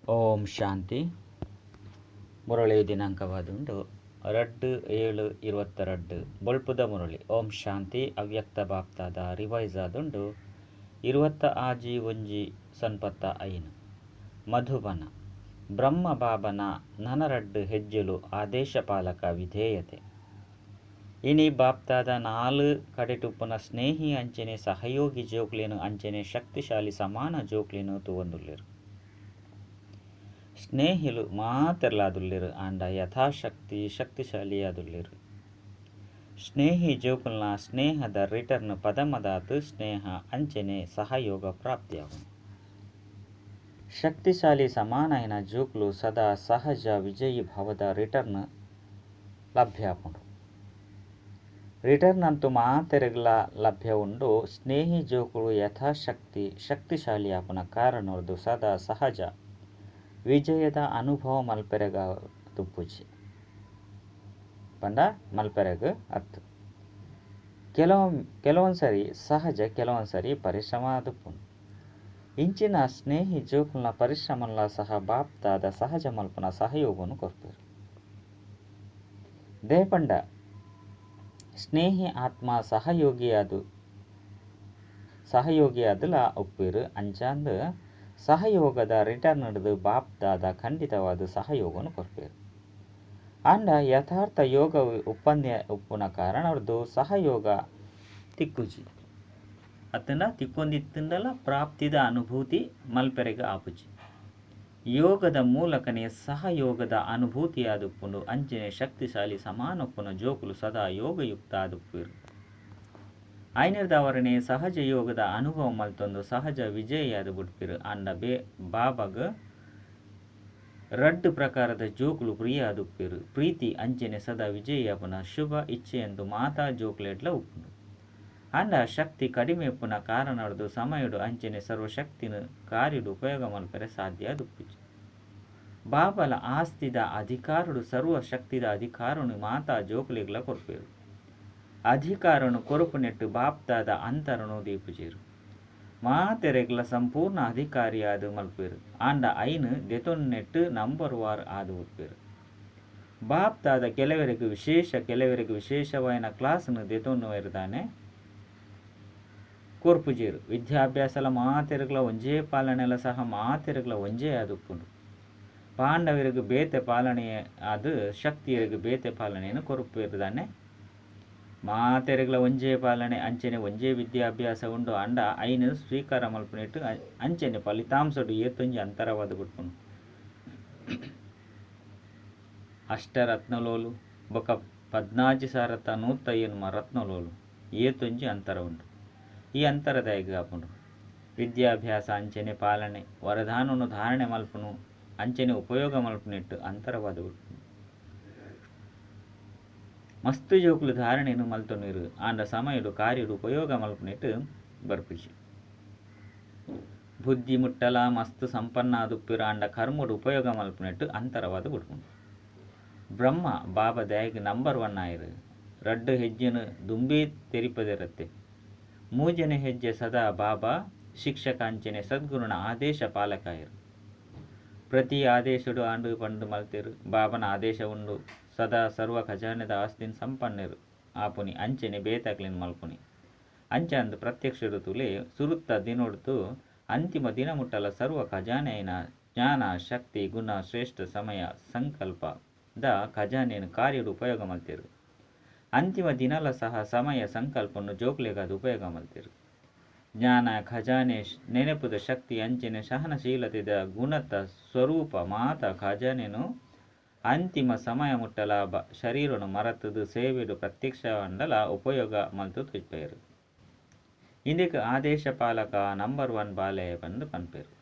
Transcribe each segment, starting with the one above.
ಓಂ ಶಾಂತಿ. ಮುರಳಿ ದಿನಾಂಕವಾದುಂಡು 2/7/22 ಬೊಳ್ಪುದ ಮುರಳಿ. ಓಂ ಶಾಂತಿ. ಅವ್ಯಕ್ತ ಬಾಪ್ತಾದ ರಿವೈಸ್ ಆದುಂಡು 26 1 5. ಮಧುಬನ ಬ್ರಹ್ಮ ಬಾಬನ ನನರಡ್ಡು ಹೆಜ್ಜೆಲು ಆದೇಶ ಪಾಲಕ ವಿಧೇಯತೆ. ಇನಿ ಬಾಪ್ತಾದ 4 ಕಡೆಟುಪ್ಪುನ ಸ್ನೇಹಿ ಅಂಚನೆ ಸಹಯೋಗಿ ಜೋಕ್ಲೇನು ಅಂಚನೆ ಶಕ್ತಿಶಾಲಿ ಸಮಾನ ಜೋಕ್ಲೇನು ತೂವಂದುಲ್ಲೆರು. ಸ್ನೇಹಿಲು ಮಾತೆರ್ಲಾದುಲ್ಲೆರು ಆಂಡ ಯಥಾಶಕ್ತಿ ಶಕ್ತಿಶಾಲಿಯಾದುಲ್ಲೆರು. ಸ್ನೇಹಿ ಜೋಕುಲ್ನ ಸ್ನೇಹದ ರಿಟರ್ನ್ ಪದಮದಾತು ಸ್ನೇಹ ಅಂಚನೆ ಸಹಯೋಗ ಪ್ರಾಪ್ತಿಯಾಗುನು. ಶಕ್ತಿಶಾಲಿ ಸಮಾನಯನ ಜೋಕ್ಲು ಸದಾ ಸಹಜ ವಿಜಯಿ ಭಾವದ ರಿಟರ್ನ್ ಲಭ್ಯಾಪುಂಡು. ರಿಟರ್ನ್ ಅಂತೂ ಮಾತೆರೆಗ್ಲ ಲಭ್ಯ ಉಂಡು. ಸ್ನೇಹಿ ಜೋಕುಲು ಯಥಾಶಕ್ತಿ ಶಕ್ತಿಶಾಲಿಯಾಪುನ ಕಾರಣೊರ್ದು ಸದಾ ಸಹಜ ವಿಜಯದ ಅನುಭವ ಮಲ್ಪೆರೆಗ ತುಪ್ಪುಜಿ ಪಂಡ ಮಲ್ಪೆರೆಗ್ ಅತ್ತು. ಕೆಲವೊಂದ್ಸರಿ ಸಹಜ, ಕೆಲವೊಂದ್ಸರಿ ಪರಿಶ್ರಮ ತುಪ್ಪುಂಡು. ಇಂಚಿನ ಸ್ನೇಹಿ ಜೋಕುಲ್ನ ಪರಿಶ್ರಮಲ್ಲ ಸಹ ಬಾಪ್ತಾದ ಸಹಜ ಮಲ್ಪನ ಸಹಯೋಗವನ್ನು ಕೊರ್ಪೆರು. ದೇಪಂಡ ಸ್ನೇಹಿ ಆತ್ಮ ಸಹಯೋಗಿಯಾದಲ ಒಪ್ಪಿರು ಅಂಚಾಂದ್ ಸಹಯೋಗದ ರಿಟರ್ನ್ ಹಿಡಿದು ಬಾಪ್ದಾದ ಖಂಡಿತವಾದ ಸಹಯೋಗವನ್ನು ಕೊರ್ಪೇರು. ಆಂಡ ಯಥಾರ್ಥ ಯೋಗ ಉಪ್ಪಂದ್ಯ ಉಪ್ಪುನ ಕಾರಣದ್ದು ಸಹಯೋಗ ತಿಕ್ಕುಜಿ ಅತ್ತಂಡ ತಿಕ್ಕೊಂದಿತ್ತಂಡಲ ಪ್ರಾಪ್ತಿದ ಅನುಭೂತಿ ಮಲ್ಪೆರೆಗ ಆಪುಜಿ. ಯೋಗದ ಮೂಲಕನೇ ಸಹಯೋಗದ ಅನುಭೂತಿಯಾದುಪ್ಪುಂಡು. ಅಂಚನೆ ಶಕ್ತಿಶಾಲಿ ಸಮಾನೊಪ್ಪುನ ಜೋಕುಲು ಸದಾ ಯೋಗಯುಕ್ತ ಆದುಪ್ಪುರು. ಐನರ್ದವರನೇ ಸಹಜ ಯೋಗದ ಅನುಭವ ಮಲ್ತೊಂದು ಸಹಜ ವಿಜಯಾದ ಬುಡ್ಪಿರು. ಅಂಡ ಬೇ ಬಾಬಾಗ ರಡ್ಡು ಪ್ರಕಾರದ ಜೋಕುಲು ಪ್ರಿಯ ಆದುಪ್ಪಿರು. ಪ್ರೀತಿ ಅಂಚನೆ ಸದಾ ವಿಜಯಾಪನ ಶುಭ ಇಚ್ಛೆಯೆಂದು ಮಾತಾ ಜೋಕ್ಲೆಡ್ಲ ಉಪ್ಪುಂಡು. ಅಂಡ ಶಕ್ತಿ ಕಡಿಮೆ ಉಪ್ಪುನ ಕಾರಣದ್ದು ಸಮಯಡು ಅಂಚನೆ ಸರ್ವಶಕ್ತಿನ ಕಾರ್ಯಡು ಉಪಯೋಗ ಮಲ್ಪೆರೆ ಸಾಧ್ಯ ಆದುಪ್ಪುಜಿ. ಬಾಬಲ ಆಸ್ತಿದ ಅಧಿಕಾರುಡು ಸರ್ವಶಕ್ತಿದ ಅಧಿಕಾರನು ಮಾತಾ ಜೋಕುಲೆಗ್ಲ ಕೊರ್ಪೇರು. ಅಧಿಕಾರನು ಕೊರುಪು ನೆಟ್ಟು ಬಾಪ್ತಾದ ಅಂತರನು ದೀಪುಜೇರು. ಮಾತೆರೆಗ್ಲ ಸಂಪೂರ್ಣ ಅಧಿಕಾರಿಯಾದ ಮಲ್ಪೇರು. ಆಂಡ ಐನು ದೆತೊನ್ನೆಟ್ಟು ನಂಬರ್ ವಾರ್ ಆದು ಉಪ್ಪೇರು. ಬಾಪ್ತಾದ ಕೆಲವರಿಗೆ ವಿಶೇಷ ಕೆಲವರಿಗೆ ವಿಶೇಷವಾಯಿನ ಕ್ಲಾಸ್ನು ದೆತೊನ್ನುವರ್ದಾನೆ ಕೊರ್ಪುಜೇರು. ವಿದ್ಯಾಭ್ಯಾಸಲ ಮಾತೆರೆಗ್ಲ ಒಂಜೇ ಪಾಲನೆಲ ಸಹ ಮಾತೆರೆಗ್ಲ ಒಂಜೇ ಆದುಪ್ಪುಂಡು. ಪಾಂಡವರಿಗೆ ಬೇತೆ ಪಾಲನೆ ಅದು ಶಕ್ತಿಯರಿಗೆ ಬೇತೆ ಪಾಲನೆಯನ್ನು ಕೊರುಪೇರುದಾನೆ. ಮಾತೆರೆಗ್ಲ ಒಂಜೇ ಪಾಲನೆ ಅಂಚನೆ ಒಂಜೇ ವಿದ್ಯಾಭ್ಯಾಸ ಉಂಡು. ಅಂಡ ಐನು ಸ್ವೀಕಾರ ಮಲ್ಪುನೆಟ್ಟು ಅಂಚನೆ ಫಲಿತಾಂಶಡು ಏತೊಂಜಿ ಅಂತರವಾದ ಬಿಟ್ಪುಂಡು. ಅಷ್ಟರತ್ನಲೋಲು ಬೊಕ 14,105 ರತ್ನಲೋಲು ಏತೊಂಜಿ ಅಂತರ ಉಂಡು. ಈ ಅಂತರದಾಯಿಗ ಆಪುಂಡು. ವಿದ್ಯಾಭ್ಯಾಸ ಅಂಚನೆ ಪಾಲನೆ ವರದಾನನು ಧಾರಣೆ ಮಲ್ಪುನು ಅಂಚನೆ ಉಪಯೋಗ ಮಲ್ಪುನೆಟ್ಟು ಅಂತರವಾದ ಬಿಟ್ಪುಂಡು. ಮಸ್ತು ಜೋಕುಲು ಧಾರಣೆಯನ್ನು ಮಲ್ತೊನ್ನಿರು. ಆಂಡ ಸಮಯಡು ಕಾರ್ಯಡು ಉಪಯೋಗ ಮಲ್ಪುನೆಟ್ಟು ಬರ್ಪುಜಿ. ಬುದ್ಧಿ ಮುಟ್ಟಲ ಮಸ್ತು ಸಂಪನ್ನ ಆದುಪ್ಪಿರು. ಆಂಡ ಕರ್ಮಡು ಉಪಯೋಗ ಮಲ್ಪುನೆಟ್ಟು ಅಂತರವಾದ ಬಿಡ್ಪುಂಡು. ಬ್ರಹ್ಮ ಬಾಬಾ ದಯಗ್ ನಂಬರ್ 1 ಆಯಿರು. ರಡ್ಡು ಹೆಜ್ಜೆನು ದುಂಬಿ ತೆರಿಪದಿರತ್ತೆ. ಮೂಜನೆ ಹೆಜ್ಜೆ ಸದಾ ಬಾಬಾ ಶಿಕ್ಷಕ ಅಂಚನೆ ಸದ್ಗುರುನ ಆದೇಶ ಪಾಲಕಾಯಿರು. ಪ್ರತಿ ಆದೇಶಡು ಆಂಡು ಪಂಡು ಮಲ್ತಿರು. ಬಾಬನ ಆದೇಶ ಉಂಡು ಸದಾ ಸರ್ವ ಖಜಾನೆದ ಆಸ್ತಿನ ಸಂಪನ್ನರು ಆಪುನಿ ಅಂಚನೆ ಬೇತಾಕ್ಲಿನ ಮಲ್ಪುನಿ ಅಂಚಂದು ಪ್ರತ್ಯಕ್ಷರು ತುಲೆ ಸುರುತ್ತ ದಿನೊಡ್ತು ಅಂತಿಮ ದಿನ ಮುಟ್ಟಲ ಸರ್ವ ಖಜಾನೆಯನ ಜ್ಞಾನ ಶಕ್ತಿ ಗುಣ ಶ್ರೇಷ್ಠ ಸಮಯ ಸಂಕಲ್ಪ the ಖಜಾನೆಯನ್ನು ಕಾರ್ಯಡು ಉಪಯೋಗ ಮಲ್ತಿರು. ಅಂತಿಮ ದಿನಲ ಸಹ ಸಮಯ ಸಂಕಲ್ಪವನ್ನು ಜೋಕ್ಲೆಗಾದ ಉಪಯೋಗ ಮಲ್ತಿರು. ಜ್ಞಾನ ಖಜಾನೆ ನೆನಪುದ ಶಕ್ತಿ ಅಂಚನೆ ಸಹನಶೀಲತೆದ ಗುಣತ ಸ್ವರೂಪ ಮಾತ ಖಜಾನೆನು ಅಂತಿಮ ಸಮಯ ಮುಟ್ಟಲ ಶರೀರನು ಮರತದು ಸೇವೆಡು ಪ್ರತ್ಯಕ್ಷ ಮಂಡಲ ಉಪಯೋಗ ಮಲ್ತು ತುಜ್ಪೇರು. ಇಂದಿಗೆ ಆದೇಶ ಪಾಲಕ ನಂಬರ್ 1 ಬಾಲೆ ಬಂದು ಪನ್ಪೇರು.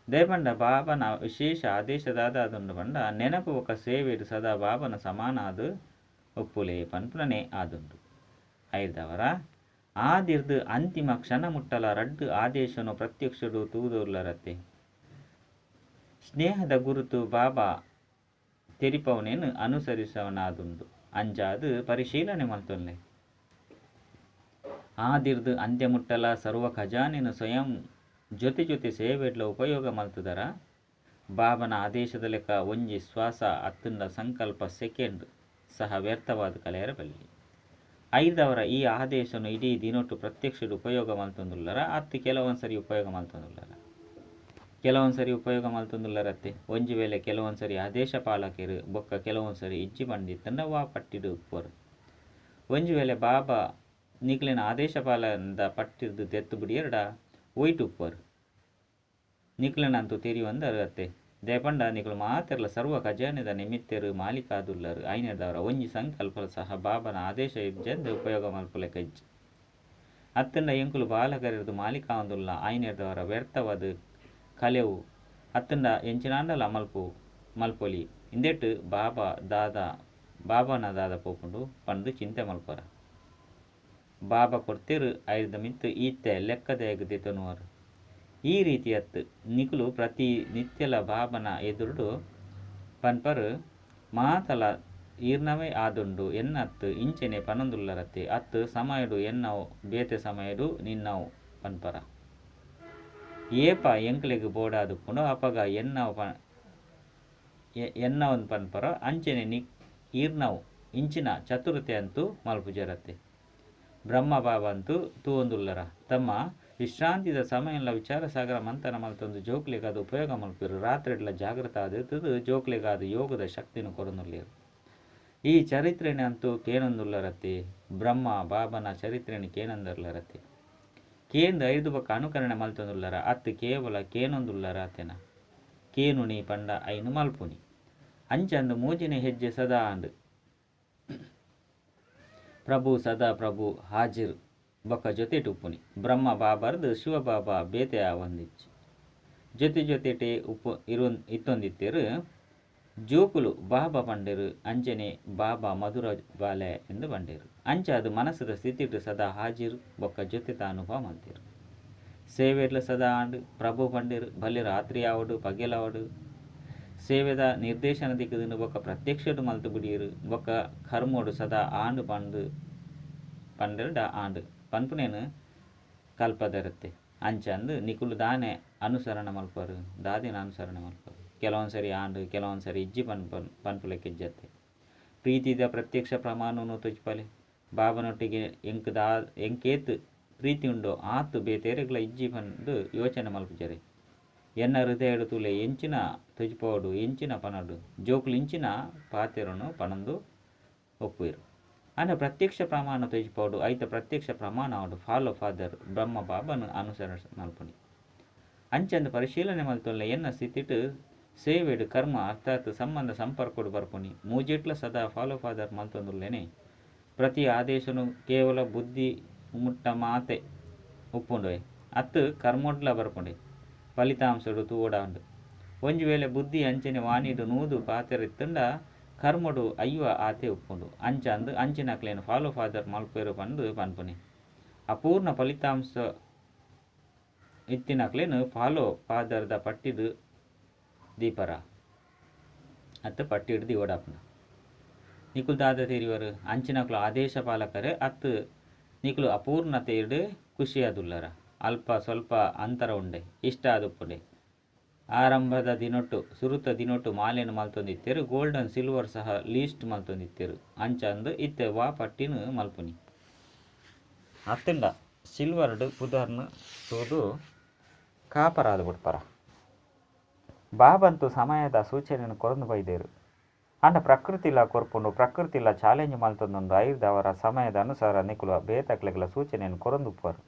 ದೇಪಂಡ ಬಾಬನ ವಿಶೇಷ ಆದೇಶದಾದ ಅದುಂಡು ಪಂಡ ನೆನಪು ఒక ಸೇವೆಡು ಸದಾ ಬಾಬನ ಸಮಾನ ಅದು ಒಪ್ಪುಲೆ ಪನ್ಪುನನೆ ಆದುಂಡು. ಐದವರ ಆದಿರ್ದು ಅಂತಿಮ ಕ್ಷಣ ಮುಟ್ಟಲ ರಡ್ಡು ಆದೇಶನು ಪ್ರತ್ಯಕ್ಷಡು ತೂದೋರ್ಲರತ್ತೆ. ಸ್ನೇಹದ ಗುರುತು ಬಾಬಾ ತೆರಿಪವನೇನು ಅನುಸರಿಸವನಾದುಂಡು. ಅಂಜಾದು ಪರಿಶೀಲನೆ ಮಲ್ತೊಲ್ಲೆ. ಆದಿರ್ದು ಅಂತ್ಯ ಮುಟ್ಟಲ ಸರ್ವ ಖಜಾನೆನು ಸ್ವಯಂ ಜೊತೆ ಜೊತೆ ಸೇವೆಡ್ಲ ಉಪಯೋಗ ಮಲ್ತುದರ. ಬಾಬನ ಆದೇಶದ ಲೆಕ್ಕ ಒಂಜಿ ಶ್ವಾಸ ಅತ್ತಂಡ ಸಂಕಲ್ಪ ಸೆಕೆಂಡ್ ಸಹ ವ್ಯರ್ಥವಾದ ಕಲೆಯರ ಬಲ್ಲಿ. ಐದವರ ಈ ಆದೇಶನು ಇಡೀ ದಿನೊಟ್ಟು ಪ್ರತ್ಯಕ್ಷ ಉಪಯೋಗ ಮಲ್ತೊಂದುಲ್ಲರ ಅತ್ತು ಕೆಲವೊಂದ್ಸರಿ ಉಪಯೋಗ ಮಲ್ತೊಂದುಲ್ಲರ. ಕೆಲವೊಂದ್ಸರಿ ಉಪಯೋಗ ಮಲ್ತೊಂದುಲ್ಲರತ್ತೆ. ಒಂಜಿ ವೇಳೆ ಕೆಲವೊಂದ್ಸರಿ ಆದೇಶ ಪಾಲಕರು ಬೊಕ್ಕ ಕೆಲವೊಂದ್ಸರಿ ಇಜ್ಜಿ ಪಂಡಿತ್ತಂಡ ವಾ ಪಟ್ಟಿಡು ಉಪ್ಪರು. ಒಂಜಿ ವೇಳೆ ಬಾಬಾ ನಿಕ್ಲೆನ ಆದೇಶ ಪಾಲನದ ಪಟ್ಟಿರ್ದು ದೆತ್ತು ಬಿಡಿಯರ್ಡ ಒಯ್ಟ್ ಉಪ್ಪರು. ನಿಕ್ಲೆನಂತೂ ತೆರಿವಂದರು ಅತ್ತೆ. ದೇಪಂಡ ನಿಕುಲು ಮಾತೆರ್ಲ ಸರ್ವ ಖಜಾನೆದ ನಿಮಿತ್ತೆರು ಮಾಲೀಕಾದುಲ್ಲರು. ಐನೆದವರ ಒಂಜಿ ಸಂಕಲ್ಪ ಸಹ ಬಾಬನ ಆದೇಶ ಇಜ್ಜಂದೆ ಉಪಯೋಗ ಮಲ್ಪುಲೆಕ ಇಜ್ಜಿ. ಅತ್ತಂಡ ಎಂಕುಲು ಬಾಲಕರಿರ್ದು ಮಾಲೀಕಾವಂದುಲ್ಲ. ಐನೆದವರ ವ್ಯರ್ಥವಾದ ಕಲೆವು ಅತ್ತಂಡ ಎಂಚಿನಾಂಡಲ ಮಲ್ಪೊಲಿ ಇಂದೆಟ್ ಬಾಬಾ ದಾದಾ ಬಾಬಾನ ದಾದ ಪೋಪುಂಡು ಪಂದು ಚಿಂತೆ ಮಲ್ಪರ. ಬಾಬಾ ಕೊರ್ತೆರು ಐರ್ದ ಮಿತ್ತು ಈತೆ ಲೆಕ್ಕದೆಗ್ ದೆತೊನುವರು. ಈ ರೀತಿಯತ್ತು ನಿಕುಲು ಪ್ರತಿ ನಿತ್ಯಲ ಬಾಬನ ಎದುರುಡು ಪನ್ಪರು ಮಾತಲ ಈರ್ನವೇ ಆದುಂಡು ಎನ್ನತ್ತು ಇಂಚೆನೆ ಪನೊಂದುಲ್ಲರತ್ತೆ ಅತ್ತು ಸಮಯಡು ಎನ್ನವು ಬೇತೆ ಸಮಯಡು ನಿನ್ನವು ಪನ್ಪರ. ಏಪ ಎಂಕ್ಲೆಗ್ ಬೋಡಾದುಪ್ಪುಂಡು ಅಪಗ ಎನ್ನವನ್ ಪನ್ಪರ ಅಂಚೆನೆ ಈರ್ನವು ಇಂಚಿನ ಚತುರತೆ ಅಂತೂ ಮಲ್ಪುಜರತ್ತೆ. ಬ್ರಹ್ಮ ಬಾಬಾ ಅಂತೂ ತೂವೊಂದುಲ್ಲರ. ತಮ್ಮ ವಿಶ್ರಾಂತಿದ ಸಮಯಲ್ಲ ವಿಚಾರ ಸಾಗರ ಮಂಥನ ಮಲ್ತೊಂದು ಜೋಕ್ಲೆಗಾದ ಉಪಯೋಗ ಮಲ್ಪಿರು. ರಾತ್ರಿಡ್ಲ ಜಾಗೃತ ಆದಿತ್ತದು ಜೋಕ್ಲೆಗಾದ ಯೋಗದ ಶಕ್ತಿನ ಕೊರೊಂದುಲ್ಲೆರ್. ಈ ಚರಿತ್ರೆನೆ ಅಂತೂ ಕೇನೊಂದುಲ್ಲರತ್ತೆ. ಬ್ರಹ್ಮ ಬಾಬನ ಚರಿತ್ರೆನೆ ಕೇನೊಂದುಲ್ಲರತ್ತೆ. ಕೇಂದ್ರ ಐದು ಬೊಕ್ಕ ಅನುಕರಣೆ ಮಲ್ತೊಂದುಲ್ಲರ ಅತ್ತು ಕೇವಲ ಕೇನೊಂದುಲ್ಲರ ಅತೆನ ಕೇನುನಿ ಪಂಡ ಐನು ಮಲ್ಪುನಿ ಅಂಚಂದು ಮೂಜಿನ ಹೆಜ್ಜೆ ಸದಾ ಅಂಡು ಪ್ರಭು ಸದಾ ಪ್ರಭು ಹಾಜಿರ್ ಬೊಕ್ಕ ಜೊತೆಟು ಉಪ್ಪುನಿ. ಬ್ರಹ್ಮ ಬಾಬರ್ದು ಶಿವಬಾಬಾ ಬೇತೆ ಆವಂದಿಚ್ಚು ಜೊತೆ ಜೊತೆಟೆ ಉಪ್ಪು ಇತ್ತೊಂದಿತ್ತೇರು. ಜೋಕುಲು ಬಾಬಾ ಪಂಡೇರು ಅಂಚನೆ ಬಾಬಾ ಮಧುರ ಬಾಲೆ ಎಂದು ಪಂಡೇರು. ಅಂಚಾದು ಮನಸ್ಸದ ಸ್ಥಿತಿಟು ಸದಾ ಹಾಜಿರ್ ಬೊಕ್ಕ ಜೊತೆ ಅನುಭವ ಮಲ್ತೇರು. ಸೇವೆಡ್ಲ ಸದಾ ಆಂಡು ಪ್ರಭು ಪಂಡೇರು ಬಲೆ ರಾತ್ರಿ ಆವಡು ಪಗೆಲಾವಡು ಸೇವೆದ ನಿರ್ದೇಶನ ದಿಕ್ಕದಿನ ಬೊಕ್ಕ ಪ್ರತ್ಯಕ್ಷಡು ಮಲ್ತು ಬಿಡಿಯರು. ಬೊಕ್ಕ ಕರ್ಮೋಡು ಸದಾ ಆಂಡು ಪಂಡು ಪಂಡೆರಡ ಆಂಡು ಪನ್ಪುನೇನು ಕಲ್ಪದರತ್ತೆ. ಅಂಚಂದು ನಿಕುಲು ದಾನೆ ಅನುಸರಣೆ ಮಲ್ಪರು ದಾದಿನ ಅನುಸರಣೆ ಮಲ್ಪರು. ಕೆಲವೊಂದ್ಸರಿ ಆಂಡು ಕೆಲವೊಂದ್ಸರಿ ಇಜ್ಜಿ ಪನ್ಪುಲೆಕ್ಕ ಇಜ್ಜತ್ತೆ. ಪ್ರೀತಿದ ಪ್ರತ್ಯಕ್ಷ ಪ್ರಮಾಣನು ತೊಜ್ಪಲೆ. ಬಾಬನೊಟ್ಟಿಗೆ ಎಂಕ್ ದಾ ಎಂಕೇತ್ ಪ್ರೀತಿ ಉಂಡೋ ಆತು ಬೇತೆರೆಗ್ಲ ಇಜ್ಜಿ ಪಂದು ಯೋಚನೆ ಮಲ್ಪುಜರೆ. ಎನ್ನ ಹೃದಯಡು ತುಲೆ ಎಂಚಿನ ತೊಜ್ಪೋಡು ಎಂಚಿನ ಪನಡು ಜೋಕುಲು ಇಂಚಿನ ಪಾತೆರನು ಪನಂದು ಒಪ್ಪುವೆರು. ಆಂಡ ಪ್ರತ್ಯಕ್ಷ ಪ್ರಮಾಣ ತೊಜ್ಪೋಡು ಐತ ಪ್ರತ್ಯಕ್ಷ ಪ್ರಮಾಣ ಅವಡು ಫಾಲೋ ಫಾದರ್ ಬ್ರಹ್ಮ ಬಾಬನು ಅನುಸರಣೆ ಮಲ್ಪುನಿ. ಅಂಚಂದು ಪರಿಶೀಲನೆ ಮಲ್ತೊಲ್ಲ ಎನ್ನ ಸ್ಥಿತಿಟು ಸೇವೆಡು ಕರ್ಮ ಅರ್ಥಾತ್ ಸಂಬಂಧ ಸಂಪರ್ಕಡು ಬರ್ಪುನಿ. ಮೂಜೆಟ್ಲ ಸದಾ ಫಾಲೋ ಫಾದರ್ ಮಲ್ತೊಂದುಲ್ಲೇನೆ. ಪ್ರತಿ ಆದೇಶನು ಕೇವಲ ಬುದ್ಧಿ ಮುಟ್ಟ ಮಾತೆ ಉಪ್ಪುಂಡುವೆ ಅತ್ತು ಕರ್ಮೊಡ್ಲ ಬರ್ಪುಂಡೆ ಫಲಿತಾಂಶಡು ತೂವಡಾಂಡು. ಒಂಜಿ ವೇಳೆ ಬುದ್ಧಿ ಅಂಚನೆ ವಾಣಿಡು ನೂದು ಪಾತೆರಿತ್ತಂಡ ಕರ್ಮಡು ಅಯ್ಯೋ ಆತೆ ಉಪ್ಪುಂಡು. ಅಂಚಂದು ಅಂಚಿನಕ್ಲೇನು ಫಾಲೋ ಫಾದರ್ ಮಲ್ಪೇರು ಪಂದು ಪನ್ಪುನಿ. ಅಪೂರ್ಣ ಫಲಿತಾಂಶ ಇತ್ತಿನಕ್ಲೇನು ಫಾಲೋ ಫಾದರ್ದ ಪಟ್ಟಿಡು ದೀಪರ ಅತ್ತು ಪಟ್ಟಿಡು ದಿವಡಾಪುನ. ನಿಕುಲು ದಾದ ತೆರಿವರು ಅಂಚಿನಕ್ಲು ಆದೇಶ ಪಾಲಕರು ಅತ್ತು ನಿಕುಲು ಅಪೂರ್ಣತೆಯಡು ಖುಷಿಯಾದುಲ್ಲರ. ಅಲ್ಪ ಸ್ವಲ್ಪ ಅಂತರ ಉಂಡೆ ಇಷ್ಟ ಆದುಪ್ಪುಂಡೆ. ಆರಂಭದ ದಿನೊಟ್ಟು ಸುರುತ ದಿನೊಟ್ಟು ಮಾಲೆನು ಮಲ್ತೊಂದಿತ್ತೇರು. ಗೋಲ್ಡನ್ ಸಿಲ್ವರ್ ಸಹ ಲೀಸ್ಟ್ ಮಲ್ತೊಂದಿತ್ತೇರು. ಅಂಚಂದು ಇತ್ತೆ ವಾ ಪಟ್ಟಿನ ಮಲ್ಪುನಿ. ಅತ್ತಂಡ ಸಿಲ್ವರ್ಡ್ ಪುದರ್ನು ತೂದು ಕಾಪರಾದ ಬಿಡ್ಪರ. ಬಾಬಂತು ಸಮಯದ ಸೂಚನೆಯನ್ನು ಕೊರಂದು ಬೈದೇರು. ಅಂಡ ಪ್ರಕೃತಿಲ ಕೊರ್ಪುಂಡು ಪ್ರಕೃತಿಲ ಚಾಲೆಂಜ್ ಮಲ್ತೊಂದುಂಡು. ಐರ್ದವರ ಸಮಯದ ಅನುಸಾರ ನಿಕುಲು ಬೇತಕ್ಲೆಗ್ಲ ಸೂಚನೆಯನ್ನು ಕೊರಂದುಪ್ಪರು.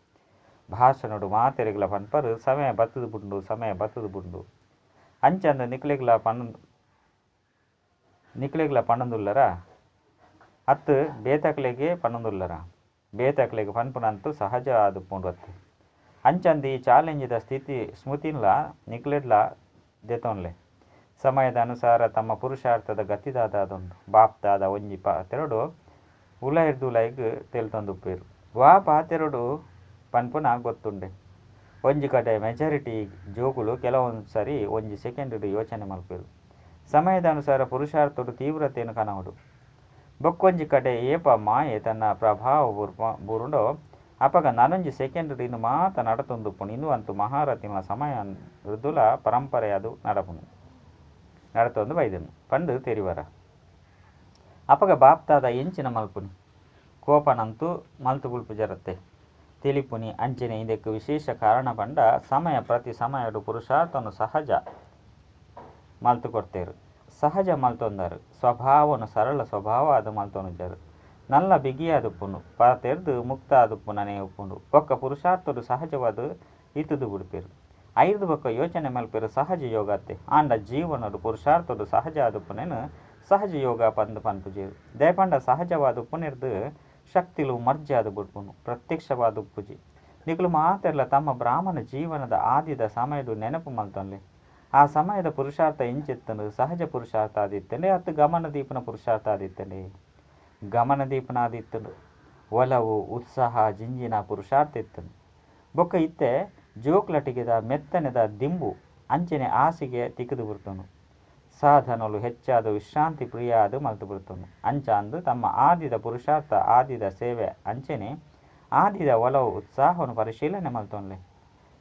ಭಾಷಣಡು ಮಾತೆರೆಗ್ಲ ಪನ್ಪರು ಸಮಯ ಬತ್ತದು ಬುಂಡು ಸಮಯ ಬತ್ತದು ಬುಂಡು. ಅಂಚಂದು ನಿಕ್ಲೆಗ್ಲ ಪನೊಂದುಲ್ಲರ ಅತ್ತು ಬೇತಕ್ಲೆಗೆ ಪನೊಂದುಲ್ಲರ. ಬೇತಕ್ಲೆಗ್ ಪನ್ಪುನಂತೂ ಸಹಜ ಆದುಪ್ಪುಂಡು ಅತ್ತೆ. ಅಂಚಂದು ಈ ಚಾಲೆಂಜ್ದ ಸ್ಥಿತಿ ಸ್ಮೃತಿನ್ಲ ನಿಕ್ಲೆಡ್ಲ ದೆತೊನ್ಲೆ. ಸಮಯದ ಅನುಸಾರ ತಮ್ಮ ಪುರುಷಾರ್ಥದ ಗತಿದಾದಾದುಂಡು. ಬಾಪ್ ದಾದ ಒಂಜಿ ಪಾತೆರಡು ಉಲೈರ್ದುಲೈಗ್ ತೆಲ್ತೊಂದುಪ್ಪೇರು. ವಾ ಪಾತೆರಡು ಪನ್ಪುನ ಗೊತ್ತುಂಡೆ. ಒಂಜಿ ಕಡೆ ಮೆಜಾರಿಟಿ ಜೋಕುಲು ಕೆಲವೊಂದು ಸರಿ ಒಂಜಿ ಸೆಕೆಂಡ್ ಯೋಚನೆ ಮಲ್ಪೇರು. ಸಮಯದ ಅನುಸಾರ ಪುರುಷಾರ್ಥಡು ತೀವ್ರತೆಯನ್ನು ಕನವಡು. ಬೊಕ್ಕೊಂಜಿ ಕಡೆ ಏಪ ಮಾಯೆ ತನ್ನ ಪ್ರಭಾವ ಬೂರುಂಡೋ ಅಪಗ ನಾನೊಂಜಿ ಸೆಕೆಂಡ್ ಇನ್ನು ಮಾತ ನಡತೊಂದುಪ್ಪುಂಡು. ಇಂದು ಅಂತೂ ಮಹಾರಥಿನ ಸಮಯ ಮೃದುಲ ಪರಂಪರೆ ಅದು ನಡಪುಂಡು. ನಡತೊಂದು ಬೈದನು ಪಂಡು ತೆರಿವರ ಅಪಗ ಬಾಪ್ತಾದ ಎಂಚಿನ ಮಲ್ಪುನಿ ಕೋಪನಂತೂ ಮಲ್ತು ಬುಲ್ಪು ಜರತ್ತೆ ತಿಳಿಪುನಿ ಅಂಚನೆ ಇದಕ್ಕೆ ವಿಶೇಷ ಕಾರಣ ಪಂಡ ಸಮಯ ಪ್ರತಿ ಸಮಯಡು ಪುರುಷಾರ್ಥನು ಸಹಜ ಮಲ್ತು ಕೊಡ್ತೇರು ಸಹಜ ಮಲ್ತೊಂದರು ಸ್ವಭಾವನು ಸರಳ ಸ್ವಭಾವ ಅದು ಮಲ್ತೊನುಜರು ನಲ್ಲ ಬಿಗಿಯಾದುಪ್ಪುಂಡು ಪರತೆರ್ದು ಮುಕ್ತ ಆದುಪ್ಪುನನೇ ಉಪ್ಪುಂಡು ಬೊಕ್ಕ ಪುರುಷಾರ್ಥರು ಸಹಜವಾದ ಇತ್ತುದು ಬಿಡ್ಪೇರು ಐದು ಬೊಕ್ಕ ಯೋಚನೆ ಮಲ್ಪೇರು ಸಹಜ ಯೋಗತ್ತೆ ಆಂಡ ಜೀವನಡು ಪುರುಷಾರ್ಥಡು ಸಹಜ ಆದುಪ್ಪುನೇನು ಸಹಜ ಯೋಗ ಪಂದು ಪನ್ಪುಜೇರು ದಯಪಂಡ ಸಹಜವಾದ ಉಪ್ಪುನೆರ್ದು ಶಕ್ತಿಲು ಮರ್ಜಾದ ಬಿಡ್ಪುನು ಪ್ರತ್ಯಕ್ಷವಾದ ಉಪ್ಪುಜಿ ನಿಕುಲು ಮಾತೆರ್ಲ ತಮ್ಮ ಬ್ರಾಹ್ಮಣ ಜೀವನದ ಆದಿದ ಸಮಯದ ನೆನಪು ಮಲ್ತೊನ್ಲೆ ಆ ಸಮಯದ ಪುರುಷಾರ್ಥ ಇಂಚಿತ್ತನು ಸಹಜ ಪುರುಷಾರ್ಥ ಆದಿತ್ತಂಡೆ ಅತ್ತು ಗಮನದೀಪನ ಪುರುಷಾರ್ಥ ಆದಿತ್ತಂಡೆ ಗಮನದೀಪನಾದಿತ್ತನು ಒಲವು ಉತ್ಸಾಹ ಜಿಂಜಿನ ಪುರುಷಾರ್ಥ ಇತ್ತನು ಬೊಕ್ಕ ಇತ್ತೆ ಜೋಕ್ಲಟಿಗೆದ ಮೆತ್ತನೆದ ದಿಂಬು ಅಂಚನೆ ಆಸಿಗೆ ತಿಕ್ಕದು ಬಿಡ್ತನು ಸಾಧನಲು ಹೆಚ್ಚಾದ ವಿಶ್ರಾಂತಿ ಪ್ರಿಯಾದ ಮಲ್ತು ಬಿಡ್ತನು ಅಂಚಾಂದು ತಮ್ಮ ಆದಿದ ಪುರುಷಾರ್ಥ ಆದಿದ ಸೇವೆ ಅಂಚನೆ ಆದಿದ ಒಲವು ಉತ್ಸಾಹವನ್ನು ಪರಿಶೀಲನೆ ಮಲ್ತೊನ್ಲೆ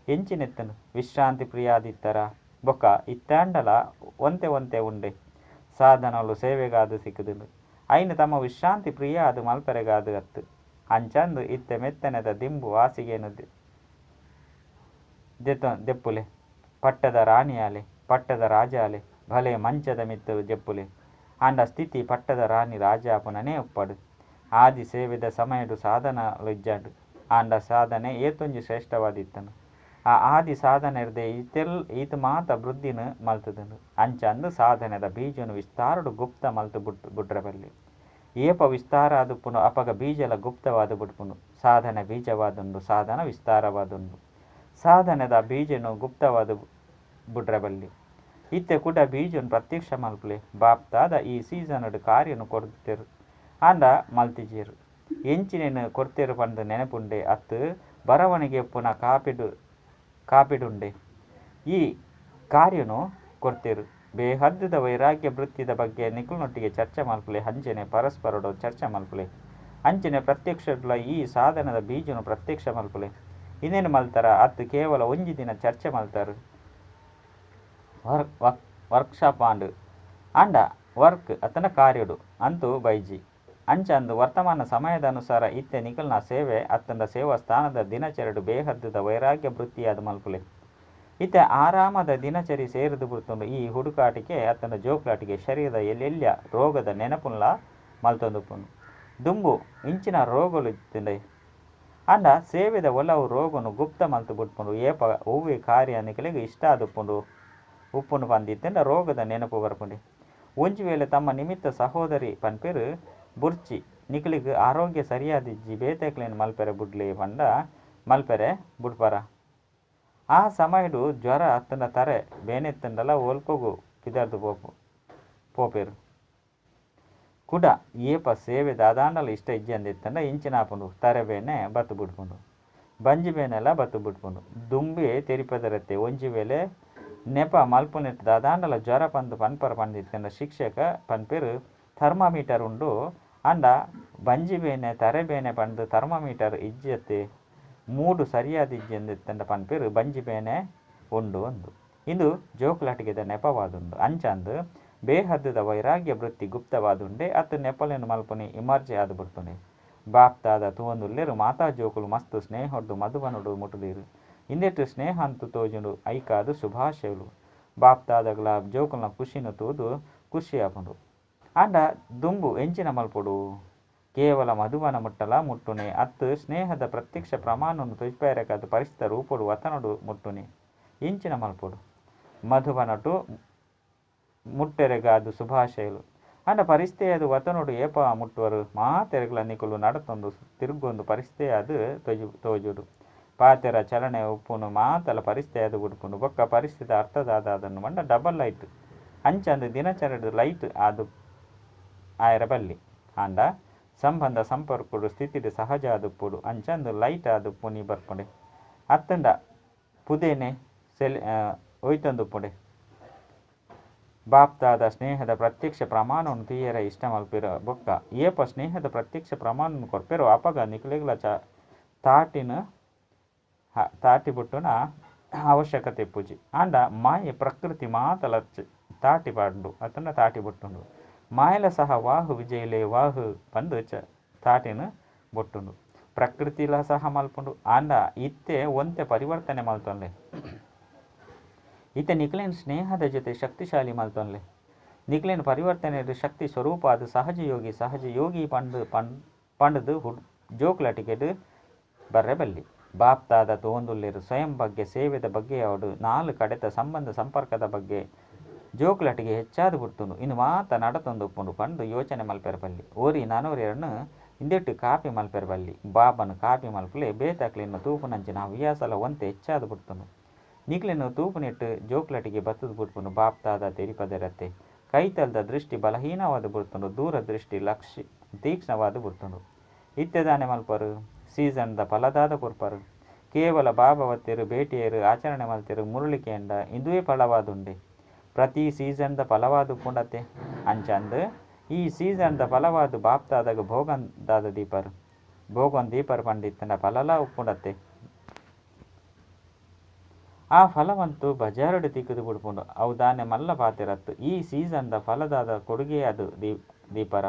ಎಂಚಿನೆತ್ತನು ವಿಶ್ರಾಂತಿ ಪ್ರಿಯಾದಿತ್ತರ ಬೊಕ್ಕ ಇತ್ತಾಂಡಲ ಒಂತೆ ಒಂತೆ ಉಂಡೆ ಸಾಧನಲು ಸೇವೆಗಾದು ಸಿಕ್ಕುದುಂಡು ಐನು ತಮ್ಮ ವಿಶ್ರಾಂತಿ ಪ್ರಿಯ ಅದು ಮಲ್ಪೆರೆಗಾದು ಅತ್ತು ಅಂಚಂದು ಇತ್ತೆ ಮೆತ್ತನೆದ ದಿಂಬು ಹಾಸಿಗೆನು ದೆಪ್ಪುಲೆ ಪಟ್ಟದ ರಾಣಿಯಾಲೆ ಪಟ್ಟದ ರಾಜಾಲೆ ಭಲೆ ಮಂಚದ ಮಿತ್ತು ಜೆಪ್ಪುಲೆ ಆಂಡ ಸ್ಥಿತಿ ಪಟ್ಟದ ರಾಣಿ ರಾಜಾಪುನನೇ ಒಪ್ಪಡು ಆದಿ ಸೇವೆದ ಸಮಯಡು ಸಾಧನ ಇಜ್ಜಾಂಡು ಆಂಡ ಸಾಧನೆ ಏತೊಂಜಿ ಶ್ರೇಷ್ಠವಾದಿತ್ತನು ಆ ಆದಿ ಸಾಧನೆ ಇರ್ದೆ ಈತೆಲ್ ಈತ ಮಾತ ವೃದ್ಧಿನ ಮಲ್ತದನು ಅಂಚಂದು ಸಾಧನೆದ ಬೀಜನು ವಿಸ್ತಾರಡು ಗುಪ್ತ ಮಲ್ತು ಬುಡ್ರ ಬಲ್ಲಿ ಏಪ ವಿಸ್ತಾರ ಆದುಪ್ಪುನು ಅಪಗ ಬೀಜಲ ಗುಪ್ತವಾದ ಬುಡ್ಪುನು ಸಾಧನೆ ಬೀಜವಾದುಂಡು ಸಾಧನ ವಿಸ್ತಾರವಾದುಂಡು ಸಾಧನೆದ ಬೀಜನು ಗುಪ್ತವಾದ ಬುಡ್ರ ಬಲ್ಲಿ ಇತ್ತೆ ಕೂಡ ಬೀಜನು ಪ್ರತ್ಯಕ್ಷ ಮಲ್ಪುಲೆ ಬಾಪ್ತಾದ ಈ ಸೀಸನ್ ಕಾರ್ಯನು ಕೊಡ್ತೇರು ಆಂಡ ಮಲ್ತಿಜೇರು ಎಂಚಿನೇನು ಕೊಡ್ತೇರು ಪಂದು ನೆನಪುಂಡೆ ಅತ್ತು ಬರವಣಿಗೆ ಪುನಃ ಕಾಪಿಡುಂಡೆ ಈ ಕಾರ್ಯನು ಕೊಡ್ತೇರು ಬೇಹದ್ದುದ ವೈರಾಗ್ಯ ವೃತ್ತಿದ ಬಗ್ಗೆ ನಿಕುಲ್ನೊಟ್ಟಿಗೆ ಚರ್ಚೆ ಮಲ್ಪುಲೆ ಅಂಚನೆ ಪರಸ್ಪರಡು ಚರ್ಚೆ ಮಲ್ಪುಲೆ ಅಂಚನೆ ಪ್ರತ್ಯಕ್ಷ ಈ ಸಾಧನದ ಬೀಜನು ಪ್ರತ್ಯಕ್ಷ ಮಲ್ಪುಲೆ ಇನ್ನೇನು ಮಲ್ತಾರ ಅತ್ತು ಕೇವಲ ಒಂಜಿ ದಿನ ಚರ್ಚೆ ಮಲ್ತಾರು ವರ್ಕ್ಶಾಪ್ ಆಂಡು ಆಂಡ ವರ್ಕ್ ಅತನ ಕಾರ್ಯಡು ಅಂತೂ ಬೈಜಿ ಅಂಚಂದು ವರ್ತಮಾನ ಸಮಯದ ಅನುಸಾರ ಇತ್ತೆ ನಿಕಲ್ನ ಸೇವೆ ಅತ್ತಂಡ ಸೇವಾ ಸ್ಥಾನದ ದಿನಚರಡು ಬೇಹದ್ದುದ ವೈರಾಗ್ಯ ವೃತ್ತಿಯಾದ ಮಲ್ಪುಲೆ ಇತ್ತೆ ಆರಾಮದ ದಿನಚರಿ ಸೇರಿದು ಬಿಡ್ತುಂಡು ಈ ಹುಡುಕಾಟಿಕೆ ಅತ್ತಂಡ ಜೋಕ್ಲಾಟಿಕೆ ಶರೀರದ ಎಲ್ಲೆಲ್ಲ ರೋಗದ ನೆನಪುಲ್ಲ ಮಲ್ತೊಂದುಪ್ಪುಂಡು ದುಂಬು ಇಂಚಿನ ರೋಗಲು ಇತ್ತಂಡೆ ಅಂಡ ಸೇವೆದ ಒಲವು ರೋಗನು ಗುಪ್ತ ಮಲ್ತು ಬಿಟ್ಪುಂಡು ಏಪ ಒವ್ವೆ ಕಾರ್ಯ ನಿಕಲಿಗೆ ಇಷ್ಟ ಆದುಪ್ಪುಂಡು ಉಪ್ಪುಂಡು ಪಂದಿತ್ತಂಡ ರೋಗದ ನೆನಪು ಬರ್ಪುಂಡೆ ಒಂಜಿ ವೇಳೆ ತಮ್ಮ ನಿಮಿತ್ತ ಸಹೋದರಿ ಪನ್ಪೇರು ಬುರ್ಚಿ ನಿಕಲಿಗೆ ಆರೋಗ್ಯ ಸರಿಯಾದಿಜ್ಜಿ ಬೇತೆಕ್ಲೇನು ಮಲ್ಪೆರೆ ಬುಡ್ಲಿ ಪಂಡ ಮಲ್ಪೆರೆ ಬುಡ್ಪರ ಆ ಸಮಯಡು ಜ್ವರ ಅತ್ತಂಡ ತರೆ ಬೇನೆತ್ತಂಡಲ ಓಲ್ಪೋಗು ಪಿದರ್ದು ಪೋಪೇರು ಕುಡ ಏಪ ಸೇವೆ ದಾದಾಂಡಲ ಇಷ್ಟ ಇಜ್ಜಂದಿತ್ತಂಡ ಇಂಚಿನಾಪುಂಡು ತರೆ ಬೇನೆ ಬತ್ತು ಬಿಡ್ಪುಂಡು ಬಂಜಿ ಬೇನೆಲ್ಲ ಬತ್ತು ಬಿಡ್ಪುಂಡು ದುಂಬಿ ತೆರಿಪದರತ್ತೆ ಒಂಜಿ ವೇಳೆ ನೆಪ ಮಲ್ಪುನೆಟ್ ದಾದಾಂಡಲ ಜ್ವರ ಪಂದು ಪನ್ಪರ ಪಂದಿತ್ತಂಡ ಶಿಕ್ಷಕ ಪನ್ಪೇರು ಥರ್ಮಾಮೀಟರ್ ಉಂಡು ಅಂಡ ಬಂಜಿ ಬೇನೆ ತರೆ ಬೇನೆ ಪಂದು ಥರ್ಮಾಮೀಟರ್ ಇಜ್ಜತ್ತೆ ಮೂಡು ಸರಿಯಾದ ಇಜ್ಜೆಂದಿತ್ತಂಡ ಪನ್ಪೇರು ಬಂಜಿ ಬೇನೆ ಉಂಡು ಒಂದು ಇದು ಜೋಕ್ಲಾಟಿಗೆದ ನೆಪವಾದುಂಡು ಅಂಚಂದು ಬೇಹದ್ದುದ ವೈರಾಗ್ಯ ವೃತ್ತಿ ಗುಪ್ತವಾದುಂಡೆ ಅತ್ತು ನೆಪಲೇನು ಮಲ್ಪುನಿ ಇಮರ್ಜೆ ಆದು ಬಿಡ್ತುನಿ ಬಾಪ್ತಾದ ತೂವೊಂದುಲ್ಲೆರು ಮಾತಾ ಜೋಕುಲು ಮಸ್ತ್ ಸ್ನೇಹೊಡ್ದು ಮಧುಬನುಡು ಮುಟುದೀರು ಇಂದೆಟ್ಟು ಸ್ನೇಹ ಅಂತು ತೋಜುಂಡು ಐಕಾದು ಶುಭಾಶಯಲು ಬಾಪ್ತಾದಗ್ಲ ಜೋಕುಲ್ನ ಖುಷಿನ ತೂದು ಖುಷಿ ಆಪುಂಡು ಆಂಡ ದುಂಬು ಎಂಚಿನ ಮಲ್ಪೊಡು ಕೇವಲ ಮಧುಬನ ಮುಟ್ಟಲ ಮುಟ್ಟುನೆ ಅತ್ತು ಸ್ನೇಹದ ಪ್ರತ್ಯಕ್ಷ ಪ್ರಮಾಣವನ್ನು ತೊಜ್ಪೈರಕಾದ ಪರಿಸ್ಥಿತ ರೂಪೊಡು ವತನೊಡು ಮುಟ್ಟುನೆ ಇಂಚಿನ ಮಲ್ಪೊಡು ಮಧುಬನಟು ಮುಟ್ಟೆರೆಗಾದು ಶುಭಾಶಯಲು ಅಂಡ ಪರಿಸ್ಥಿತಿ ವತನೊಡು ಏಪ ಮುಟ್ಟುವರು ಮಾತೆರೆಗ್ಲ ನಿಕುಲು ನಡತೊಂದು ತಿರುಗೊಂದು ಪರಿಸ್ಥಿತಿ ಅದು ತೋಜುಡು ಪಾತೆರ ಚಲನೆ ಉಪ್ಪುನು ಮಾತಲ ಪರಿಸ್ಥಿತಿ ಅದು ಉಡುಪುನು ಬೊಕ್ಕ ಪರಿಸ್ಥಿತಿ ಅರ್ಥದಾದ ಅದನ್ನು ಮಂಡ ಡಬಲ್ ಲೈಟ್ ಅಂಚಂದು ದಿನಚರಡು ಲೈಟ್ ಅದು ಆಯರ ಬಲ್ಲಿ ಆಂಡ ಸಂಬಂಧ ಸಂಪರ್ಕಡು ಸ್ಥಿತಿಡು ಸಹಜ ಆದುಪ್ಪುಡು ಅಂಚಂದು ಲೈಟ್ ಆದು ಪುನಿ ಬರ್ಪುಂಡೆ ಅತ್ತಂಡ ಪುದೇನೆ ಸೆಲೆ ಒಯ್ತೊಂದುಪ್ಪುಂಡೆ ಬಾಪ್ತಾದ ಸ್ನೇಹದ ಪ್ರತ್ಯಕ್ಷ ಪ್ರಮಾಣವನ್ನು ತೀಯರ ಇಷ್ಟ ಮಲ್ಪಿರ ಬೊಕ್ಕ ಏಪ ಸ್ನೇಹದ ಪ್ರತ್ಯಕ್ಷ ಪ್ರಮಾಣವನ್ನು ಕೊರ್ಪೆರೋ ಅಪಗ ನಿಕುಲೆಗ್ಲ ಚ ತಾಟಿನ ತಾಟಿ ಬುಟ್ಟುನ ಅವಶ್ಯಕತೆ ಪೂಜೆ ಆಂಡ ಮಾಯೆ ಪ್ರಕೃತಿ ಮಾತಲ ತಾಟಿ ಪಾಡುಂಡು ಅತ್ತಂಡ ತಾಟಿ ಬೊಟ್ಟುಂಡು. ಮಾಯಲ ಸಹ ವಾಹು ವಿಜಯಲೆ ವಾಹು ಪಂದು ತಾಟಿನ ಬೊಟ್ಟುಂಡು. ಪ್ರಕೃತಿಲ ಸಹ ಮಲ್ಪುಂಡು. ಆಂಡ ಇತ್ತೆ ಒಂತೆ ಪರಿವರ್ತನೆ ಮಲ್ತೊನ್ಲೆ. ಇತ್ತೆ ನಿಕ್ಲೇನ್ ಸ್ನೇಹದ ಜೊತೆ ಶಕ್ತಿಶಾಲಿ ಮಲ್ತೊನ್ಲೆ. ನಿಕ್ಲೇನ್ ಪರಿವರ್ತನೆ ಶಕ್ತಿ ಸ್ವರೂಪ ಅದು ಸಹಜ ಯೋಗಿ ಸಹಜ ಯೋಗಿ ಪಂಡು ಪಂಡದು ಜೋಕ್ಲಟಿಕೆಡ್ ಬರ್ರೆ ಬಲ್ಲಿ. ಬಾಪ್ತಾದ ತೋಂದುಲ್ಲೇರು ಸ್ವಯಂ ಬಗ್ಗೆ ಸೇವೆದ ಬಗ್ಗೆ ಅವಡು ನಾಲು ಕಡೆತ ಸಂಬಂಧ ಸಂಪರ್ಕದ ಬಗ್ಗೆ ಜೋಕ್ಲಟಿಗೆ ಹೆಚ್ಚಾದ ಬಿಡ್ತುಂಡು. ಇನ್ನು ಮಾತ ನಡತೊಂದುಪ್ಪುಂಡು ಪಂಡು ಯೋಚನೆ ಮಲ್ಪೆರ ಬಲ್ಲಿ. ಓರಿ ನಾನೋರಿಯರನ್ನು ಇಂದೆಟ್ಟು ಕಾಪಿ ಮಲ್ಪೆರ ಬಲ್ಲಿ. ಬಾಬನು ಕಾಪಿ ಮಲ್ಪಲೆ ಬೇತಾಕ್ಲಿನ್ನು ತೂಪುನಂಚಿನ ಹವ್ಯಾಸಲ ಒಂತೆ ಹೆಚ್ಚಾದ ಬಿಡ್ತುಂಡು. ನಿಕ್ಲೆನು ತೂಪುನಿಟ್ಟು ಜೋಕ್ಲಟಿಗೆ ಬತ್ತದ ಬಿಡ್ಪುಂಡು. ಬಾಪ್ತಾದ ತೆರಿಪದರತ್ತೆ ಕೈತಲ್ದ ದೃಷ್ಟಿ ಬಲಹೀನವಾದ ಬಿಡ್ತುಂಡು. ದೂರ ದೃಷ್ಟಿ ಲಕ್ಷ ತೀಕ್ಷ್ಣವಾದ ಬಿಡ್ತುಂಡು. ಇತ್ತೆದಾನೆ ಮಲ್ಪರು ಸೀಸನ್ದ ಫಲದಾದ ಕೊರ್ಪರು. ಕೇವಲ ಬಾಬವತ್ತಿರು ಭೇಟಿಯರು ಆಚರಣೆ ಮಲ್ತಿರು ಮುರುಳಿಕೆಂಡ ಇಂದುವೇ ಫಲವಾದುಂಡೆ. ಪ್ರತಿ ಸೀಸನ್ದ ಫಲವಾದ ಪುಂಡತೆ ಅಂಚಂದು ಈ ಸೀಸನ್ದ ಫಲವಾದ ಬಾಪ್ತಾದಾಗ ಭೋಗಂದಾದ ದೀಪರು ಭೋಗನ್ ದೀಪರು ಪಂಡಿತ್ತಂಡ ಫಲಲ ಉಪ್ಪುಂಡತ್ತೆ. ಆ ಫಲವಂತೂ ಬಜಾರುಡು ತಿಕ್ಕದು ಬಿಡ್ಪುಂಡು. ಅವು ದಾನೆ ಮಲ್ಲ ಪಾತಿರತ್ತು. ಈ ಸೀಸನ್ದ ಫಲದಾದ ಕೊಡುಗೆ ಅದು ದೀಪರ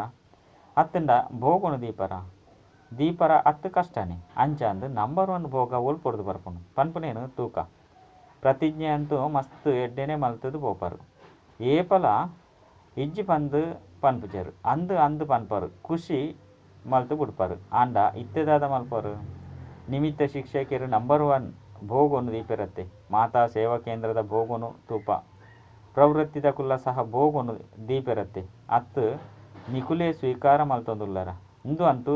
ಅತ್ತಂಡ ಭೋಗನು ದೀಪರ ದೀಪರ ಅತ್ತು ಕಷ್ಟನೇ. ಅಂಚಂದು ನಂಬರ್ 1 ಭೋಗ ಒಲ್ಪೊಡ್ದು ಬರ್ಪುಂಡು ಪನ್ಪುನೇನು ತೂಕ. ಪ್ರತಿಜ್ಞೆ ಅಂತೂ ಮಸ್ತ್ ಎಡ್ಡೆನೆ ಮಲ್ತದು ಪೋಪರು. ಏಪಲ ಇಜ್ಜಿ ಪಂದು ಪನ್ಪುಜರು ಅಂದು ಅಂದು ಪನ್ಪರು ಖುಷಿ ಮಲ್ತು ಬಿಡ್ಪರು. ಆಂಡ ಇತ್ತೆದಾದ ಮಲ್ಪರು ನಿಮಿತ್ತ ಶಿಕ್ಷಕಿಯರು ನಂಬರ್ 1 ಭೋಗನು ದೀಪಿರತ್ತೆ. ಮಾತಾ ಸೇವಾ ಕೇಂದ್ರದ ಭೋಗನು ತೂಪ ಪ್ರವೃತ್ತಿದ ಕುಲ್ಲ ಸಹ ಭೋಗನು ದೀಪಿರತ್ತೆ. ಅತ್ತು ನಿಕುಲೇ ಸ್ವೀಕಾರ ಮಲ್ತೊಂದುಲ್ಲರ ಇಂದು ಅಂತೂ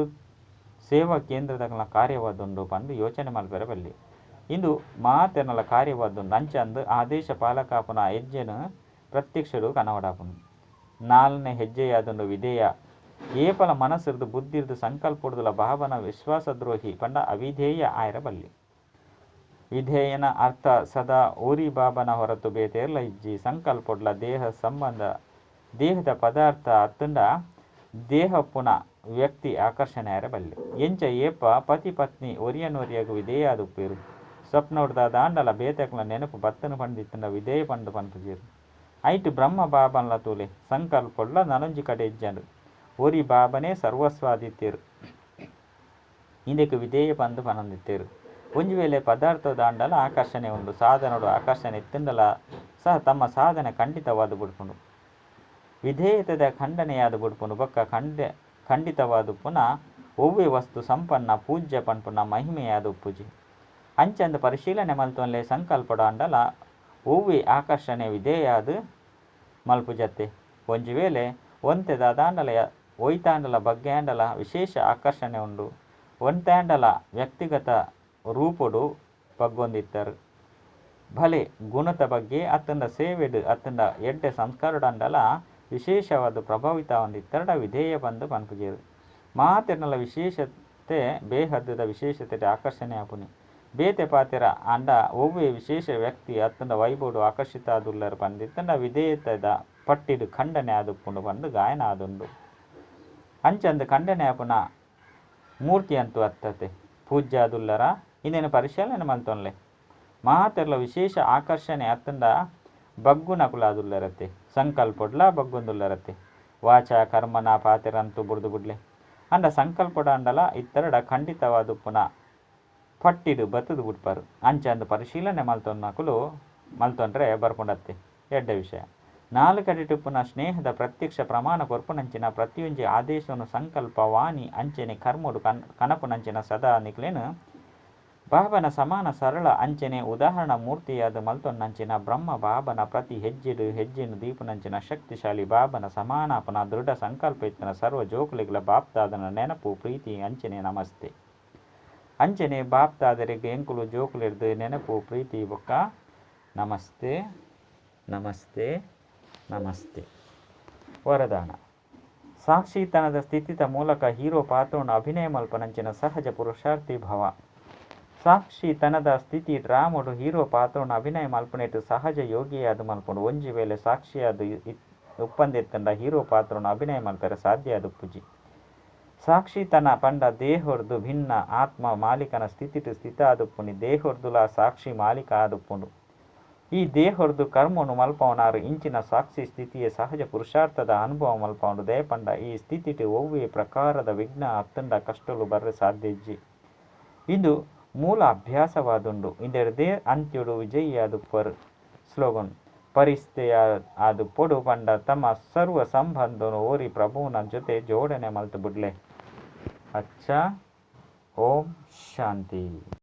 ಸೇವಾ ಕೇಂದ್ರದ ಕಾರ್ಯವಾದುಂಡು ಪಂದು ಯೋಚನೆ ಮಲ್ಪೆರ ಬಲ್ಲಿ. ಇಂದು ಮಾತೆನಲ ಕಾರ್ಯವಾದುಂಡು ಅಂಚಂದು ಆದೇಶ ಪಾಲಕಾಪುನ ಹೆಜ್ಜೆನು ಪ್ರತ್ಯಕ್ಷಡು ಕನವಡಾಪುನು. 4ನೇ ಹೆಜ್ಜೆಯಾದುಂಡು ವಿಧೇಯ. ಏಪಲ ಮನಸ್ಸಿರ್ದು ಬುದ್ಧಿರ್ದು ಸಂಕಲ್ಪೊಡ್ದುಲ ಭಾವನ ವಿಶ್ವಾಸದ್ರೋಹಿ ಪಂಡ ಅವಿಧೇಯ ಆಯರ ಬಲ್ಲಿ. ವಿಧೇಯನ ಅರ್ಥ ಸದಾ ಓರಿ ಬಾಬನ ಹೊರತು ಬೇತೇರ್ಲ ಇಜ್ಜಿ. ಸಂಕಲ್ಪೊಡ್ಲ ದೇಹ ಸಂಬಂಧ ದೇಹದ ಪದಾರ್ಥ ಅತ್ತಂಡ ದೇಹ ಪುನ ವ್ಯಕ್ತಿ ಆಕರ್ಷಣೆ ಆಯರ ಬಲ್ಲಿ. ಎಂಚ ಏಪ ಪತಿ ಪತ್ನಿ ಒರಿಯನೊರಿಯಗು ವಿಧೇಯಾದುಪ್ಪೇರು. ಸ್ವಪ್ನೋಡ್ದ ದಾಂಡಲ ಬೇತಕ್ಲ ನೆನಪು ಬತ್ತನು ಪಂಡಿತ್ತಂಡ ವಿಧೇಯ ಪಂಡು ಪನ್ಪುಜೇರು. ಐಟು ಬ್ರಹ್ಮ ಬಾಬನ್ಲ ತೂಲೆ ಸಂಕಲ್ಪೊಡ್ಲ ನನೊಂಜಿ ಕಡೆ ಇಜ್ಜಂಡು ಒರಿ ಬಾಬನೇ ಸರ್ವಸ್ವಾದಿತ್ತೇರು. ಇಂದಕ್ಕೆ ವಿಧೇಯ ಪಂದು ಪನೊಂದಿತ್ತೇರು. ಒಂಜಿ ವೇಳೆ ಪದಾರ್ಥ ದಾಂಡಲ ಆಕರ್ಷಣೆ ಉಂಡು ಸಾಧನೋಡು ಆಕರ್ಷಣೆ ಇತ್ತಂಡಲ ಸಹ ತಮ್ಮ ಸಾಧನೆ ಖಂಡಿತವಾದ ಬಿಡ್ಪುಂಡು. ವಿಧೇಯತೆದ ಖಂಡನೆಯಾದ ಬಿಡ್ಪುಂಡು. ಬೊಕ್ಕ ಖಂಡಿತವಾದ ಪುನಃ ಒವ್ವೆ ವಸ್ತು ಸಂಪನ್ನ ಪೂಜ್ಯ ಪನ್ಪುನ ಮಹಿಮೆಯಾದ ಉಪ್ಪುಜಿ. ಅಂಚಂದು ಪರಿಶೀಲನೆ ಮಲ್ತೊನ್ಲೆ ಸಂಕಲ್ಪಡ ಅಂಡಲ ಒವ್ವೆ ಆಕರ್ಷಣೆ ವಿಧೇಯಾದ ಮಲ್ಪುಜತ್ತೆ. ಒಂಜಿ ವೇಳೆ ಒಂತೆದ ದಾಂಡಲ ಒಯ್ತಾಂಡಲ ಬಗ್ಗೆಯಾಂಡಲ ವಿಶೇಷ ಆಕರ್ಷಣೆ ಉಂಡು. ಒಂತಾಂಡಲ ವ್ಯಕ್ತಿಗತ ರೂಪೊಡು ಬಗ್ಗೊಂದಿತ್ತರು. ಭಲೆ ಗುಣದ ಬಗ್ಗೆ ಅತ್ತಂಡ ಸೇವೆಡು ಅತ್ತಂಡ ಎಡ್ಡೆ ಸಂಸ್ಕಾರಡಂಡಲ ವಿಶೇಷವಾದ ಪ್ರಭಾವಿತ ಹೊಂದಿತ್ತರಡ ವಿಧೇಯ ಬಂದು ಪನ್ಪುಜೇರು. ಮಾತೆರ್ನಲ ವಿಶೇಷತೆ ಬೇಹದ್ದದ ವಿಶೇಷತೆ ಆಕರ್ಷಣೆ ಆಪುನಿ. ಬೇತೆ ಪಾತೆರ ಅಂಡ ಒವ್ವೆ ವಿಶೇಷ ವ್ಯಕ್ತಿ ಅತ್ತಂಡ ವೈಬೋಡು ಆಕರ್ಷಿತ ಆದುಲ್ಲರು ಪಂದಿತ್ತಂಡ ವಿಧೇಯತೆದ ಪಟ್ಟಿಡು ಖಂಡನೆ ಆದುಪ್ಪುಂಡು ಪಂದು ಗಾಯನ ಆದುಂಡು. ಅಂಚಂದು ಖಂಡನೆ ಆಪುನ ಮೂರ್ತಿ ಅಂತೂ ಅತ್ತತೆ ಪೂಜ್ಯಾದುಲ್ಲರ ಇಂದೇನು ಪರಿಶೀಲನೆ ಮಲ್ತೊನ್ಲೆ. ಮಾತೆರ್ಲ ವಿಶೇಷ ಆಕರ್ಷಣೆ ಅತ್ತಂಡ ಬಗ್ಗುನಕುಲಾದುಲ್ಲರತ್ತೆ. ಸಂಕಲ್ಪೊಡ್ಲ ಬಗ್ಗೊಂದುಲ್ಲರತ್ತೆ. ವಾಚ ಕರ್ಮನ ಪಾತೆರಂತೂ ಬುಡ್ದು ಬುಡ್ಲೆ. ಅಂಡ ಸಂಕಲ್ಪೊಡ ಅಂಡಲ ಇತ್ತರಡ ಖಂಡಿತವಾದುಪ್ಪುನ ಪಟ್ಟಿಡು ಬತ್ತದು ಬಿಡ್ಪಾರು. ಅಂಚಂದು ಪರಿಶೀಲನೆ ಮಲ್ತೊನ್ನಕುಲು ಮಲ್ತೊಂಡ್ರೆ ಬರ್ಪುಂಡತ್ತೆ ಎಡ್ಡೆ ವಿಷಯ. 4 ಕಡೆಟುಪ್ಪುನ ಸ್ನೇಹದ ಪ್ರತ್ಯಕ್ಷ ಪ್ರಮಾಣ ಕೊರ್ಪುನಂಚಿನ ಪ್ರತಿಯೊಂಜಿ ಆದೇಶವನ್ನು ಸಂಕಲ್ಪ ವಾಣಿ ಅಂಚನೆ ಕರ್ಮೊಡು ಕನಪುನಂಚಿನ ಸದಾ ನಿಕ್ಲೇನು ಬಾಬನ ಸಮಾನ ಸರಳ ಅಂಚನೆ ಉದಾಹರಣ ಮೂರ್ತಿಯಾದ ಮಲ್ತೊನ್ನಂಚಿನ ಬ್ರಹ್ಮ ಬಾಬನ ಪ್ರತಿ ಹೆಜ್ಜೆಡು ಹೆಜ್ಜೆನು ದೀಪನಂಚಿನ ಶಕ್ತಿಶಾಲಿ ಬಾಬನ ಸಮಾನಾಪನ ದೃಢ ಸಂಕಲ್ಪ ಇತ್ತನ ಸರ್ವ ಜೋಕುಲಿಗಳ ಬಾಪ್ತಾದನ ನೆನಪು ಪ್ರೀತಿ ಅಂಚನೆ ನಮಸ್ತೆ. ಅಂಚನೆ ಬಾಪ್ತಾದರಿಗೆ ಎಂಕುಲು ಜೋಕುಲಿರ್ದು ನೆನಪು ಪ್ರೀತಿ ಬೊಕ್ಕ ನಮಸ್ತೆ ನಮಸ್ತೆ ನಮಸ್ತೆ. ವರದಾನ. ಸಾಕ್ಷಿತನದ ಸ್ಥಿತಿತ ಮೂಲಕ ಹೀರೋ ಪಾತ್ರವನ್ನು ಅಭಿನಯ ಮಲ್ಪನಂಚಿನ ಸಹಜ ಪುರುಷಾರ್ಥಿ ಭವ. ಸಾಕ್ಷಿತನದ ಸ್ಥಿತಿ ಡ್ರಾಮಡು ಹೀರೋ ಪಾತ್ರವನ್ನು ಅಭಿನಯ ಮಲ್ಪನೆಟ್ಟು ಸಹಜ ಯೋಗಿಯಾದ ಮಲ್ಪನು. ಒಂಜಿ ವೇಳೆ ಸಾಕ್ಷಿಯಾದ ಒಪ್ಪಂದಿತ್ತಂಡ ಹೀರೋ ಪಾತ್ರವನ್ನು ಅಭಿನಯ ಮಲ್ಪೆರ ಸಾಧ್ಯ ಅದು ಪೂಜಿ. ಸಾಕ್ಷಿತನ ಪಂಡ ದೇಹೊರ್ದು ಭಿನ್ನ ಆತ್ಮ ಮಾಲೀಕನ ಸ್ಥಿತಿಟು ಸ್ಥಿತ ಆದುಪ್ಪುನಿ ದೇಹೊರ್ದುಲ ಸಾಕ್ಷಿ ಮಾಲೀಕ ಆದುಪ್ಪುಂಡು. ಈ ದೇಹೊರ್ದು ಕರ್ಮೊನು ಮಲ್ಪವನಾರ್ ಇಂಚಿನ ಸಾಕ್ಷಿ ಸ್ಥಿತಿಯೇ ಸಹಜ ಪುರುಷಾರ್ಥದ ಅನುಭವ ಮಲ್ಪವುಂಡು. ದಾಯೆ ಪಂಡ ಈ ಸ್ಥಿತಿಟ್ ಒವ್ವೇ ಪ್ರಕಾರದ ವಿಘ್ನ ಅತ್ತುಂಡ ಕಷ್ಟೊಲು ಬರ್ರೆ ಸಾಧ್ಯ ಇಜ್ಜಿ. ಇಂದು ಮೂಲ ಅಭ್ಯಾಸವಾದುಂಡು. ಇಂದೆರ್ದೇ ಅಂತ್ಯೊಡು ವಿಜಯಿಯಾದುಪ್ಪರ್. ಸ್ಲೋಗನ್, ಪರಿಸ್ತೆಯ ಆದುಪ್ಪೊಡು ಪಂಡ ತಮ್ಮ ಸರ್ವ ಸಂಬಂಧೊನು ಒರಿ ಪ್ರಭುವಿನ ಜೊತೆ ಜೋಡಣೆ ಮಲ್ತ್ ಬುಡ್ಲೆ. ಅಚ್ಚಾ, ಓಂ ಶಾಂತಿ.